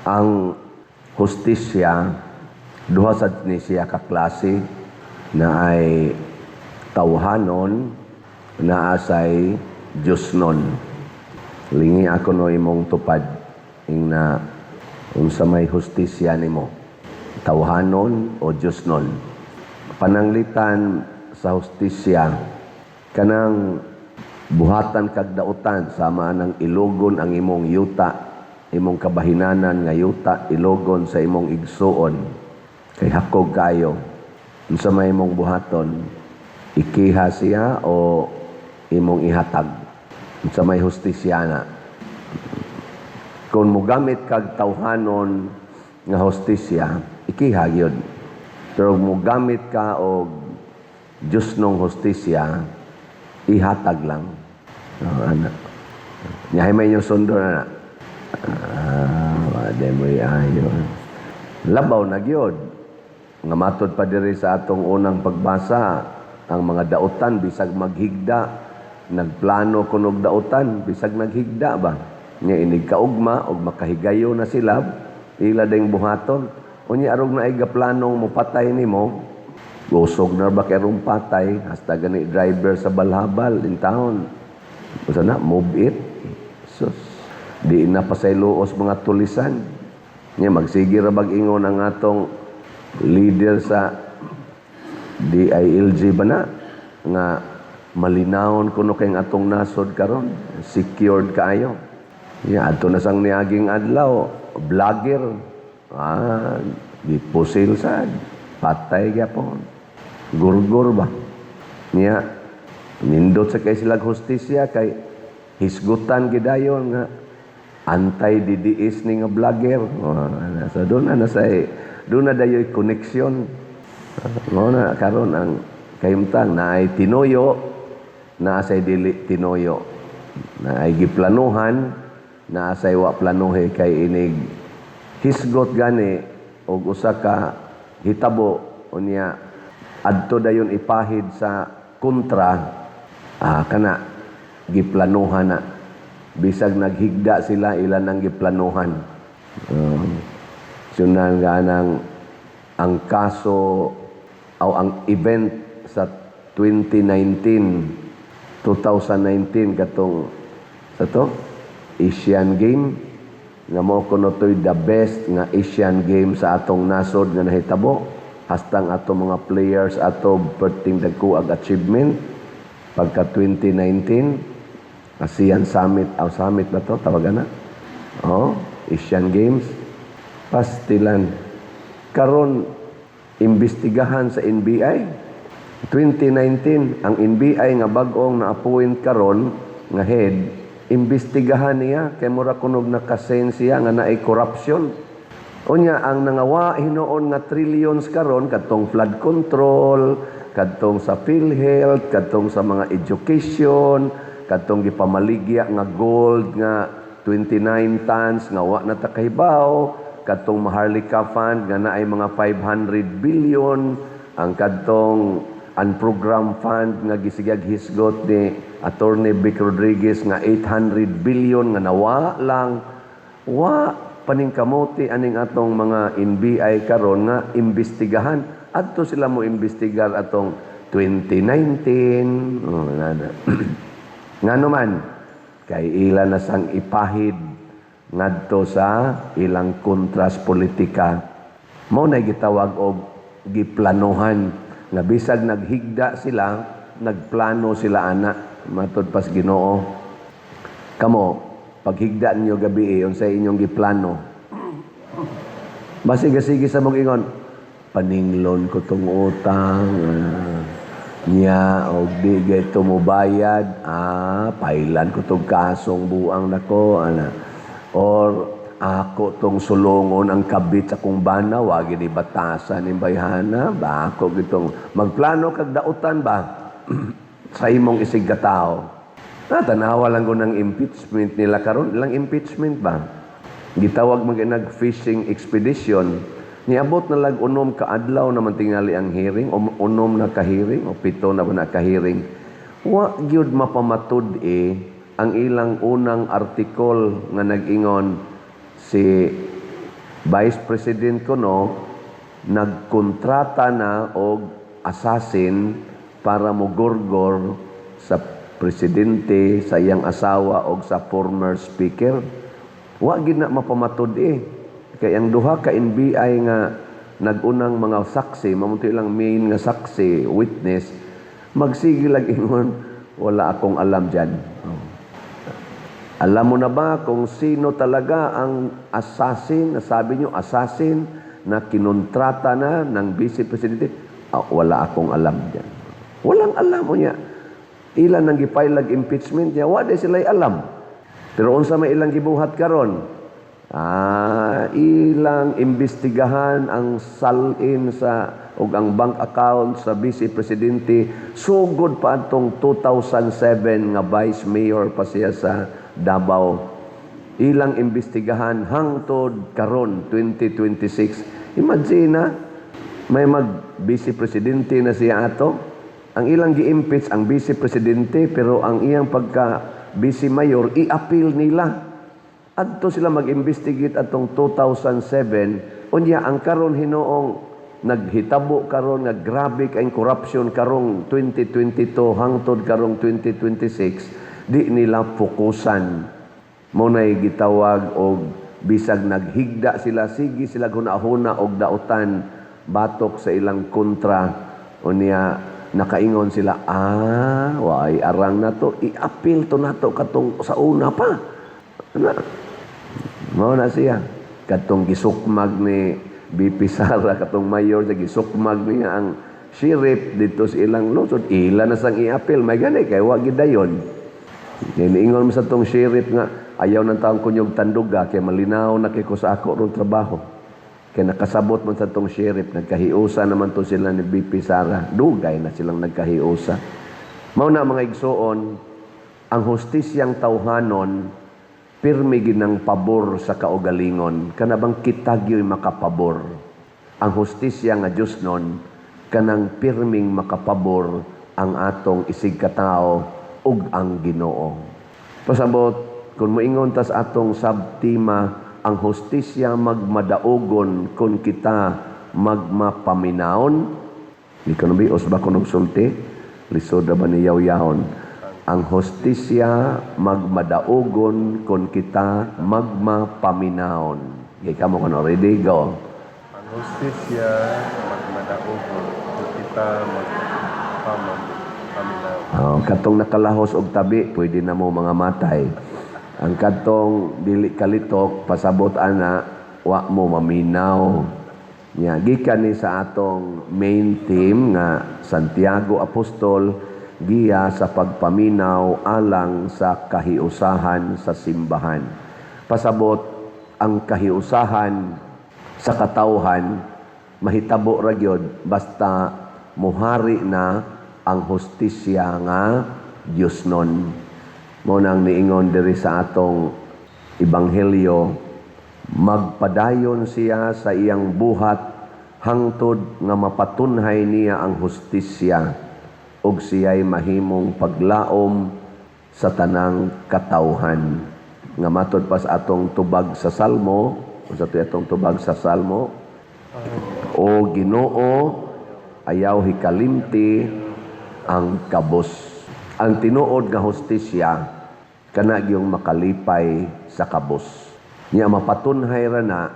Ang hustisya, duha sad ni siya ka klase, naay tawhanon, naa say Diyosnon. Lingi ako no imong tupad ingna unsa may hustisya nimo, tawhanon o Diyosnon? Pananglitan sa hustisya, kanang buhatan kag dautan, sama nang ilugon ang imong yuta, imong kabahinanan nga yuta, ilugon sa imong igsuon kay hakog kayo, unsa may imong buhaton? Ikiha siya o imong ihatag? Unsa may hustisya na? Kung mogamit kag tawhanon nga hustisya, ikiha gyud. Pero mogamit ka og Diyosnong hustisya, ihatag lang. Oh, ana. Nya may inyong sundo na na. Ah, wala mo ayo. Labaw na gyud nga matod pa diri sa atong unang pagbasa, ang mga dautan bisag maghigda, nagplano kunog dautan bisag naghigda ba nya, inig kaugma og makahigayo na sila, ila ding buhaton. Unya arog naay gaplanong mopatay nimo, gusog na ba kay patay, hasta gani driver sa balhabal in town. Usa na, move it. Sus, di na pasayloos mga tulisan. Nya magsige ra bag ingon ang atong leader sa DILG ba na nga malinawon kuno kay atong nasod karon, secured kaayo. Ya, adto na sang niaging adlaw, vlogger, gipusil sad, patay gyapon. Gurgur ba niya? Nindot sa kay sila hustisya kay hisgutan gidayon nga anti-DDS ni nga vlogger. Oh, so doon na sa doon na dayoy connection mo na karon. Ang kahimtang, naay tinuyo, naa say dili tinuyo, naay giplanuhan, naa say wa planuhe, kay inig hisgot gani og usa ka hitabo, unya adto dayon ipahid sa kontra, kana giplanuhan na. Bisag naghigda sila, ilan ang giplanuhan. Sunan nga nang ang kaso o ang event sa 2019, 2019, katong sa to Asian Game nga mo kuno to'y the best nga Asian Game sa atong nasod nga nahitabo, hastang ato mga players ato perting dagko ag achievement pagka 2019 ASEAN Summit aw summit ba to tawagan na? Oh, Asian Games. Pastilan karon imbestigahan sa NBI. 2019, ang NBI nga bag-ong na-appoint karon nga head, imbestigahan niya kay mura kunog nakasense siya nga naay corruption. Unya ang nangawa hinuon nga trillions karon, kadtong flood control, kadtong sa PhilHealth, kadtong sa mga education, kadtong gipamaligya nga gold nga 29 tons nga wa na ta kahibaw, kadtong Maharlika Fund nga naay mga 500 billion, ang kadtong unprogrammed fund nga gisigag hisgot ni Attorney Vic Rodriguez nga 800 billion nga nawa lang. Wa paningkamuti aning atong mga NBI karon nga imbestigahan. Adto sila mo imbestigar atong 2019. Oh, nana. Ngano man kay ila na sang ipahid ngadto sa ilang kontras politika. Mao na gitawag og giplanuhan nga bisag naghigda sila, nagplano sila ana, matod pas Ginoo. Kamo, paghigda ninyo gabi, unsay inyong giplano? Basig sige sa mong ingon, "Paninglon ko tong utang, niya og di gayto mobayad, pailan ko tong kasong buang nako ana," or "Ako tong sulungon ang kabit sa kong bana, wagi ni batasan ni bayhana ba." Ako gitong magplano kag dautan ba sa imong isig katao. Natanawa lang ko ng impeachment nila karon, ilang impeachment ba, gitawag mag nag fishing expedition. Niabot na lag 6 ka adlaw naman tingali ang hearing, o 6 na ka hearing o 7 na ba na ka hearing. Wa gyud mapamatud eh ang ilang unang article nga nag-ingon si Vice President kuno nagkontrata na og assassin para mogorgor sa presidente, sa iyang asawa og sa former speaker. Wa gid na mapamatud eh. Kay ang duha ka NBI nga nagunang mga saksi, mao to ilang main nga saksi, witness, magsige lang ingon, "Wala akong alam dyan." Oh. Alam mo na ba kung sino talaga ang assassin, nasabi nyo, assassin na kinontrata na ng vice presidente? "Ah, wala akong alam dyan." Walang alam mo niya. Ilan ang gi-file impeachment niya, wala sila alam. Pero unsa may ilang gibuhat karon? Ah, ilang imbestigahan ang salin sa ug ang bank account sa vice presidente sugod pa atong 2007 nga vice mayor pa siya sa Davao. Ilang imbestigahan hangtod karon 2026. Imagine na may mag vice presidente na siya ato. Ang ilang gi-impeach ang vice presidente, pero ang iyang pagka vice mayor i-appeal nila. Adto sila mag-investigate atong 2007. Unya ang karon hinuong naghitabo karon nga grabe kay corruption karong 2022 hangtod karong 2026, di nila fokusan. Mo nay gitawag og bisag naghigda sila, sige sila hunahuna og dautan batok sa ilang kontra, unya nakaingon sila, "Ah, way arang nato, i-appeal to nato katong sa una pa na." Mao na siya katong gisukmag ni VP Sara katong mayor sa gisukmag niya ang sheriff dito sa ilang lungsod, ila na sang i-appeal. May gani kay wa gid dayon. Kay niingon mo sa tong sheriff nga ayaw ng taong kunyog tanduga kay malinaw na kay ko sa ako ron trabaho. Kay nakasabot man sa tong sheriff, nagkahiusa naman to sila ni VP Sara. Dugay na silang nagkahiusa. Mao na, mga igsoon, ang hustisyang tawhanon pirmi ginang pabor sa kaugalingon, kana bang kita gyoy makapabor. Ang hustisya nga Diyos nun, kanang pirming makapabor ang atong isig katao ug ang Ginoo. Pasabot, kung moingon tas atong subtema, ang hustisya magmadaugon kung kita magmapaminawon. Di ko nabios ba kung sulti? Lisod na ba ni yaw-yawon? Ang hustisya magmadaugon kung kita magmapaminawon. Okay, kamo kono ready? Go. Ang hustisya magmadaugon kung kita magpaminaw. Oh, katong nakalahos og tabi, pwede na mo mga matay. Ang katong dili kalitok, pasabot ana, wa mo maminaw. Nya gikan ni sa atong main theme nga Santiago Apostol, giya sa pagpaminaw alang sa kahiusahan sa simbahan. Pasabot, ang kahiusahan sa katawhan mahitabo ra gyud basta muhari na ang hustisya nga Dios nun. Mo nang niingon diri sa atong ebanghelyo, magpadayon siya sa iyang buhat hangtod nga mapatunhay niya ang hustisya ug siya'y mahimong paglaom sa tanang katawhan. Nga matod pa sa atong tubag sa Salmo, unsa to atong tubag sa Salmo? O Ginoo, ayaw hikalimti ang kabos. Ang tinuod nga hustisya kana gyung makalipay sa kabos. Nya mapatunhay ra na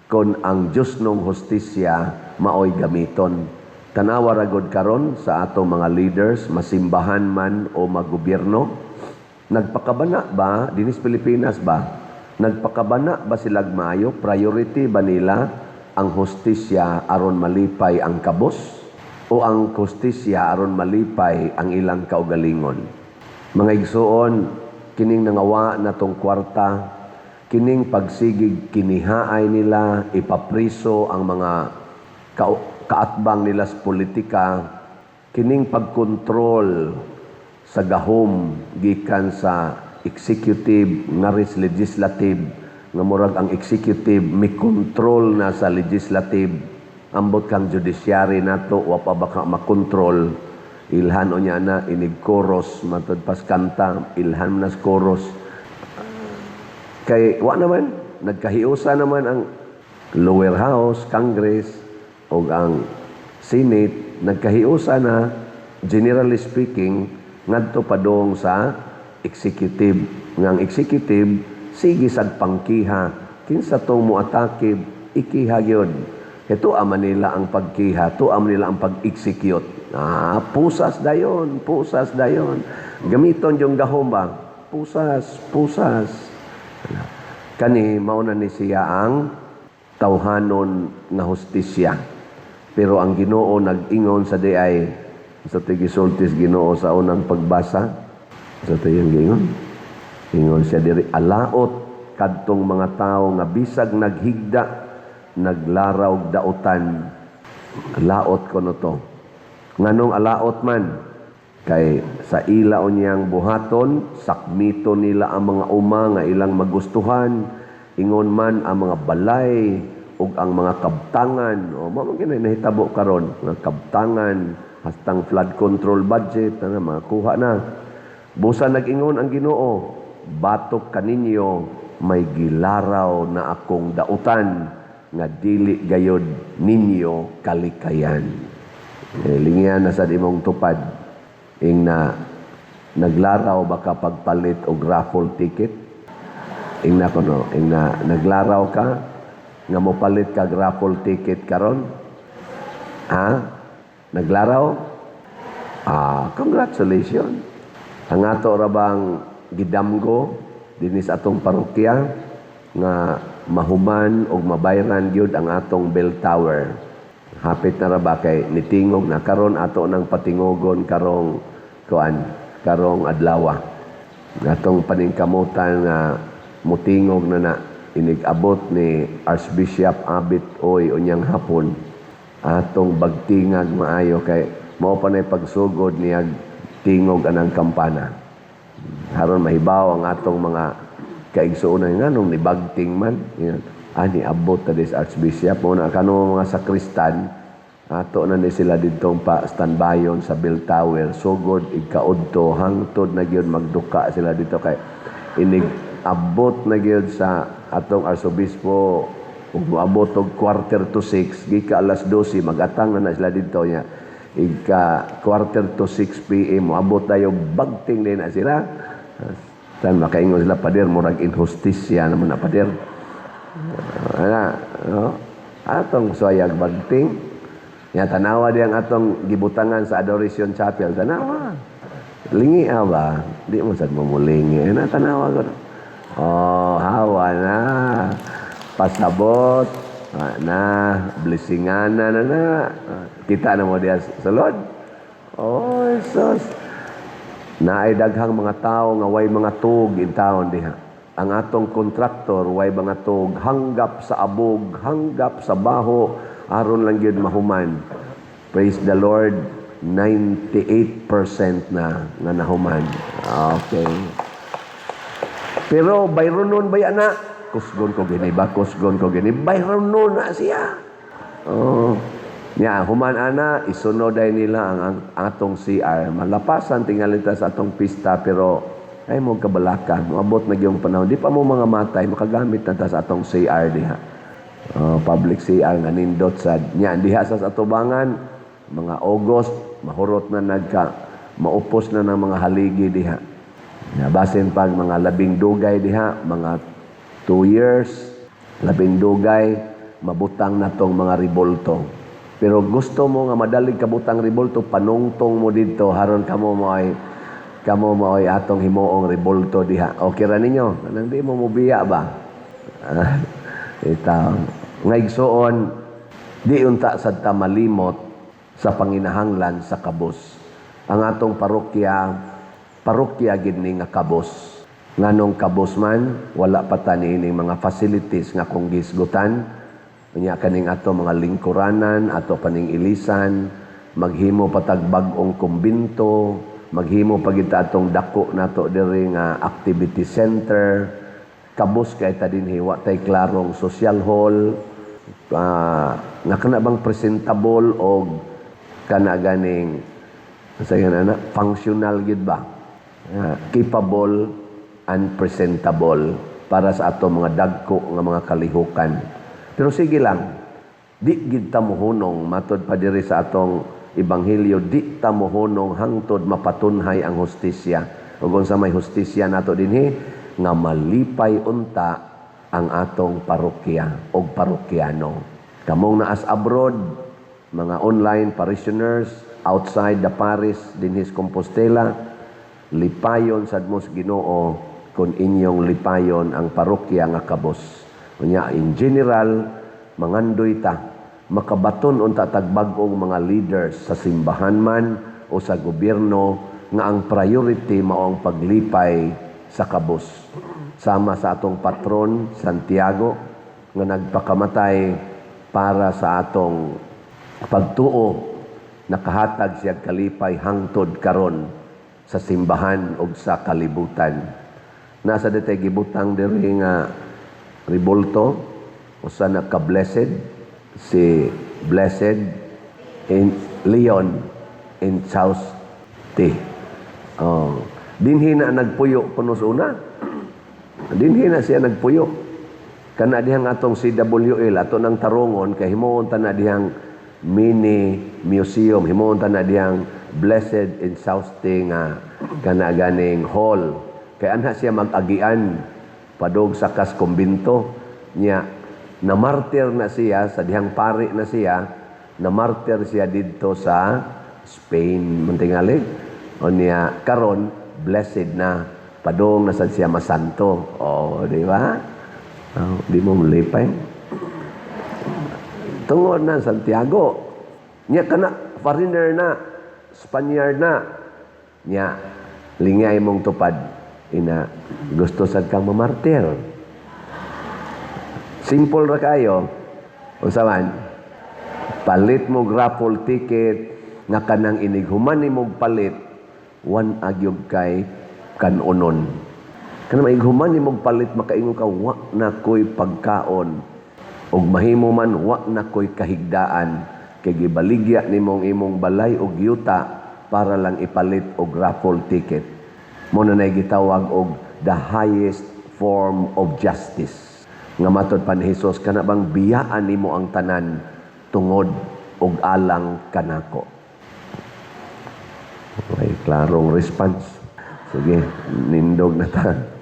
kon ang Dios nong hustisya maoy gamiton. Tanawa ra gud karon sa atong mga leaders, masimbahan man o magobyerno, nagpakabana ba dinis Pilipinas ba? Nagpakabana ba silag maayo? Priority ba nila ang hustisya aron malipay ang kabos o ang hustisya aron malipay ang ilang kaugalingon? Mga igsuon, kining nangawa na tong kwarta, kining pagsigig kinihaay nila ipapriso ang mga kaatbang nila sa politika, kining pagkontrol sa gahom gikan sa executive ngaris legislative, nga murag ang executive may control na sa legislative, ambot kang judiciary nato wa pa baka makontrol, ilhan o niya na inig chorus, matod pas kanta, ilhan na sa chorus, kay wa naman nagkahiusa naman ang Lower House, Congress ug ang Senate nagkahiusa na, generally speaking, ngadto padung sa executive. Nga ang executive sige sad pangkiha kinsa tong moatake, ikiha gyud. Ito ama nila ang pagkiha, to ama nila ang pag-execute. Ah, pusas dayon, pusas dayon. Gamiton yung gahom ba? Pusas, pusas. Kani mao na ni siya ang tawhanon nga hustisya. Pero ang Ginoo nag-ingon sa diay sa tigisultis Ginoo sa unang pagbasa sa tiyang giingon. Ingon siya diri, alaot kadtong mga tawo nga bisag naghigda naglaraw dautan. Alaot kono to. Nganong alaot man? Kay sa ila unyang buhaton, sakmito nila ang mga uma nga ilang magustuhan, ingon man ang mga balay ug ang mga kabtangan. O mao man kini nahitabo karon, mga kabtangan hastang flood control budget na mga kuha na. Busa nag-ingon ang Ginoo, batok kaninyo may gilaraw na akong dautan nga dili gayod ninyo kalikayan. Eh, lingyan na sa imong tupad ing na naglaraw ba ka pagpalit og raffle ticket? Ing na kuno, ing na naglaraw ka nga mopalit kag raffle ticket karon? Ha? Naglaraw? Ah, congratulations. Ang ato ra bang gidamgo dinhi sa atong parokya nga mahuman og mabayran gyud ang atong bell tower. Hapit na ra ba kay nitingog na karon, ato nang patingogon karong kuan, karong adlawa. Atong paningkamutan nga mutingog na na inig-abot ni Archbishop Abit Oy unyang hapon, atong bagtingag maayo kay mao pa nay pagsugod niya tingog anang kampana. Haron mahibaw ang atong mga kaigsuonan nganong nibagting man. Yan. Ah, niabot ta this Archbishop mo na kano mga sakristan ato na ni sila didtong pa standbyon sa bell tower sugod igkaudto hangtod na gyud magduka sila dito kay inig abot na gyud sa atong arsobispo ug moabot og 5:45 gika alas 12 magatang na na sila didto nya igka 5:45 p.m. moabot tayo, bagting din na sila. Tan makaingon sila, "Pader, murag inhustisya naman na, pader." Ana, no? Atong suwayag bagting. Ya, tanawa diyang atong gibutangan sa Adoration Chapel, tanawa. Lingi ba? Di mo sad mo mulingi. Na tanawa ko. Oh, hawa na. Pasabot. Ah, na, blessingan na na na. Ah, kita na mo diya sulod. Oh, sus. Naay daghang mga tao nga way mga tug in town diha. Ang atong kontraktor way mga tug, hanggap sa abog, hanggap sa baho, aron lang gyud mahuman. Praise the Lord, 98% na nga nahuman. Okay. Pero bayron nun ba na? Kusgon ko gini ba? Kusgon ko gini. Bayron nun na siya. Oh. Nya, human ana, isunod ay nila ang atong CR. Malapasan tingali ta sa atong pista pero ay mo kabalaka, moabot na gyung panahon. Di pa mo mga matay, makagamit na ta sa atong CR diha. Oh, public CR nga nindot sad. Nya diha sa atubangan, mga August, mahurot na nagka maupos na ng mga haligi diha. Nya basin pag mga labing dugay diha, mga 2 years, labing dugay, mabutang na tong mga ribolto. Pero gusto mo nga madalig kabutang ribolto, panungtong mo didto haron kamo mao'y atong himuong ribolto diha. Okay ra ninyo? Anang di mo mobiya ba? Ah, itaw. Nga igsuon, di unta sad ta malimot sa panginahanglan sa kabus. Ang atong parokya, parokya gid ni nga kabus. Nganong kabus man, wala pa ta niining mga facilities nga kung gisgutan. Unya kaning ato mga lingkuranan, ato paning ilisan, maghimo patag bag-ong kumbinto, maghimo pa gid ta atong dako nato diri nga activity center. Kabus kay ta dinhi, wa tay klarong social hall, nga kana bang presentable og kana ganing sa na functional gid ba? Capable and presentable para sa ato mga dagko nga mga kalihukan. Pero sige lang, di gid ta mohunong. Matod pa diri sa atong ebanghelyo, di ta mohunong hangtod mapatunhay ang hustisya. Ug unsa may hustisya nato dinhi? Nga malipay unta ang atong parokya og parokyano. Kamong naas abroad, mga online parishioners outside the parish dinhi sa Compostela, lipayon sad mo sa Ginoo kung inyong lipayon ang parokya nga kabos. Unya, in general, mangandoy ta makabaton unta tag bag-ong mga leaders sa simbahan man o sa gobyerno nga ang priority mao ang paglipay sa kabos. Sama sa atong patron Santiago nga nagpakamatay para sa atong pagtuo, nakahatag siya kalipay hangtod karon sa simbahan ug sa kalibutan. Nasa ditay gibutang diri nga rebulto, usa na ka blessed, si Blessed in Leon Inchausti. Oh, dinhi na nagpuyo kuno sa una. Dinhi na siya nagpuyo. Kana dihang atong CWL, ato nang tarongon kay himuon ta na dihang mini museum, himuon ta na dihang Blessed Inchausti nga kana ganing hall. Kay anha siya mag-agian padog sa kas kumbinto niya. Na martyr na siya sa dihang pari na siya, na martyr siya didto sa Spain mantingali. O niya karon blessed na, padong na sad siya masanto. Oh, di ba? Oh, di mo malipay tungod na Santiago niya kana foreigner na, Spaniard na niya. Lingay mong tupad ina, gusto sad kang mamartir? Simple ra kayo. Unsa man, palit mo raffle ticket nga kanang inighuman nimo palit, wan agyog kay kanunon. Kanang maighuman nimo palit, makaingon ka, "Wa na ko'y pagkaon," ug mahimo man wa na ko'y kahigdaan kay gibaligya nimo ang imong balay ug yuta para lang ipalit og raffle ticket. Mo na nay gitawag og the highest form of justice. Nga matod pa ni Jesus, kana bang biyaan nimo ang tanan tungod og alang kanako. Okay, klarong response. Sige, nindog na ta.